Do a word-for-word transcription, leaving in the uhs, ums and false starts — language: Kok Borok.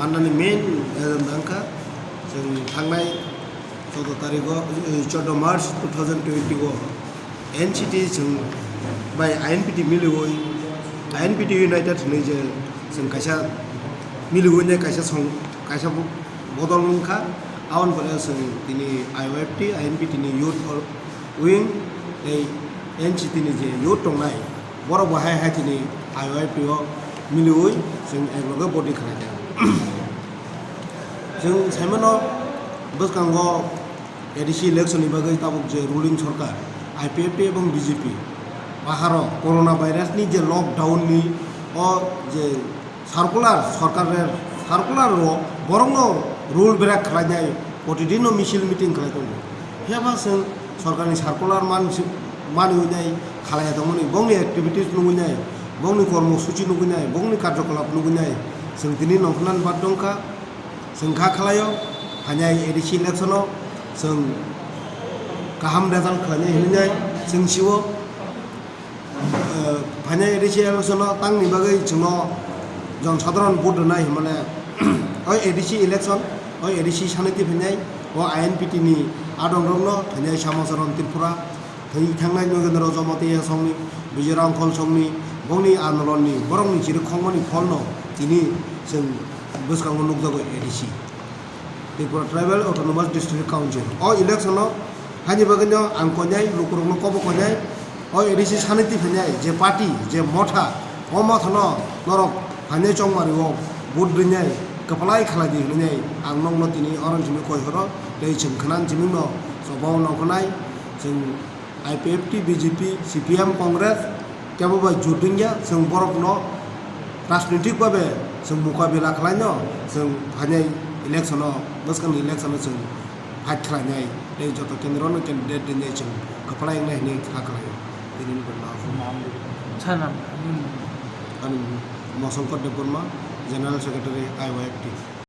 Manani main agenda wngkha chwng thangnai chwddo tarikh o, eh, chwddo March two thousand twenty o N C T chwng bai I N P T miliwi, I N P T United hinwi je chwng kaisa miliwi nai kaisa song, kaisa bo-, bodol wngkha. Aboni pore chwng tini I Y F T, I N P T ni youth or wing tei N C T ni je youth tongnai, borok bo hai hai tini I Y F T o miliwi chwng ekloge body khlaijak. Chwng saimano bwskango A D C election ni bagwi tabuk je ruling sorkar, I P F T ebong B J P, baharo corona virus ni je lockdown ni o je circular, sorkar re circular o borokno rule break khlainai, protidin no misil meeting khlai tongo. Phiya ba chwng sorkarni circular man-, manwi nai khlaiya tongmani, bongni activities nugwi nai, bongni kormo suchi nugwi nai, bongni karjokolap nugwi nai, chwng tini nongkhornani bad dongkha. Chwng kha khlaio, phainai A D C election o chwng kaham result khlainai hinwi nai chwng sio. Eh, phainai A D C election o tangni bagwi chwngno jon sadharon vote rwnai hinmale, oi A D C election, oi A D C saniti phainai, o I N P T ni adong rokno phainai Samacharan Tripura, thwi thangnai Nogendra Jamatia songni, Bijay Rangkhol songni, bongni andolonni, borokni chiri khongmani pholno tini chwng bwskango nukjago A D C. Tripura Tribal Autonomous District Council. O election o haini bagwino ang koinai, lukurokno kobo koinai, o A D C saniti phainai je party, je motha, o mothano norok phainai chongmari o vote rinai kwplai khlai di hinwi ang nokno tini oro simi koi horo tei chwng khna simi no chobao noknai chwng I P F T, B J P, C P M, Congress, kebo bai jut wngya, chwng borokno rajnitik babe chwng mukabila khlaino, chwng phainai election o, bwskangni election o chwng fight khlainai, tei joto kendro no candidate rinai chwng kwplai wngnai hinwi kha khlaio. Tini ni bwrwi no Sana, hmm. Ani Mosongkot Debbarma, General Secretary, I Y F T.